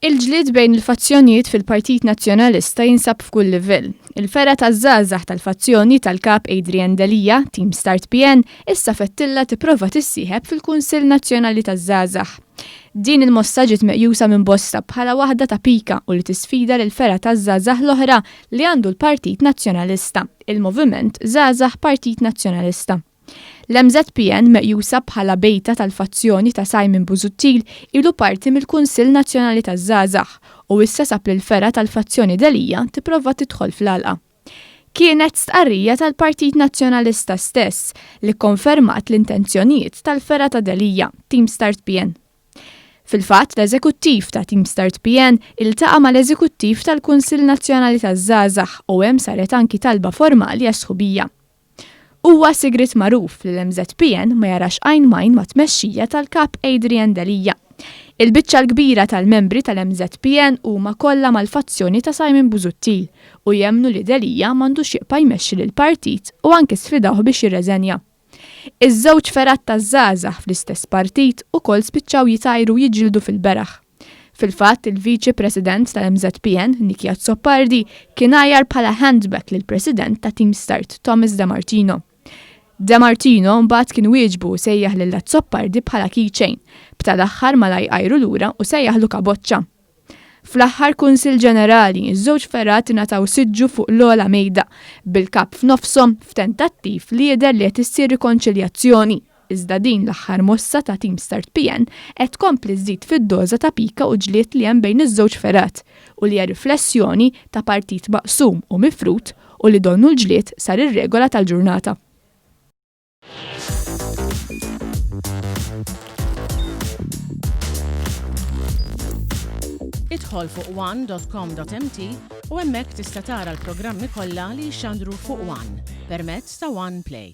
Il-ġlied bejn il-fazzjonijiet fil-Partit Nazzjonalista jinsab f'kull livell. Il-fergħa taż-żgħażagħ tal-fazzjoni tal-Kap Adrian Delia, Team Start PN, issa fettilla tipprova tissieħeb fil-Kunsill Nazzjonali taż-Żgħażagħ. Din il-mossa ġiet meqjusa minn bosta bħala waħda ta' pika u li tisfida lill-fergħa taż-żgħażagħ l-oħra li għandu l-Partit Nazzjonalista, il-Moviment Żgħażagħ Partit Nazzjonalista. L-MŻPN meqjusa bħala bejta tal-fazzjoni ta' Simon Busuttil ilu parti mill-Kunsill Nazzjonali taż-Żgħażagħ u issa sab lill-fergħa tal-fazzjoni Delia tipprova tidħol fl-għalqa. Kienet stqarrija tal-Partit Nazzjonalista stess li kkonfermat l-intenzjonijiet tal-fergħa ta' Delia, Team Start PN. Fil-fatt, l-Eżekuttiv ta' Team Start PN iltaqa' mal-Eżekuttiv tal-Kunsill Nazzjonali taż-Żgħażagħ u hemm saret anki talba formali għas-sħubija. Huwa sigriet magħruf li l-MŻPN ma jarax għajn m'għajn mat-tmexxija tal-Kap Adrian Delia. Il-biċċa l-kbira tal-membri tal-MŻPN huma kollha mal-fazzjoni ta' Simon Busuttil u jemmnu li Delia m'għandux jibqa' jmexxi lill-partit u anki sfidawh biex jirreżenja. Iż-żewġ fergħat taż-żgħażagħ fl-istess partit ukoll spiċċaw jitgħajru u jiġġieldu fil-beraħ. Fil-fatt, il-Viċi President tal-MŻPN, Nicky Azzopardi, kien għajjar bħala handbag lill-President ta' Team Start, Thomas De Martino. De Martino mbagħad kien wieġbu u sejjaħ lil Azzopardi bħala keychain, b'tal-aħħar malajr għajru lura u sejjaħlu kaboċċa. Fl-aħħar Kunsill Ġenerali, iż-żewġ fergħat ingħataw siġġu fuq l-ogħla mejda, bil-Kap f'nofshom, f'tentattiv li jidher li qed issir rikonċiljazzjoni. Iżda din l-aħħar mossa ta' Team Start PN qed tkompli żżid fid-doża ta' pika u ġlied li hemm bejn iż-żewġ fergħat u li hija riflessjoni ta' partit maqsum u mifrud u li donnu l-ġlied sar ir-regola tal-ġurnata. Idħol fuq one.com.mt u hemmhekk tista' tara l-programmi kollha li jixxandru fuq One permezz ta' One Play.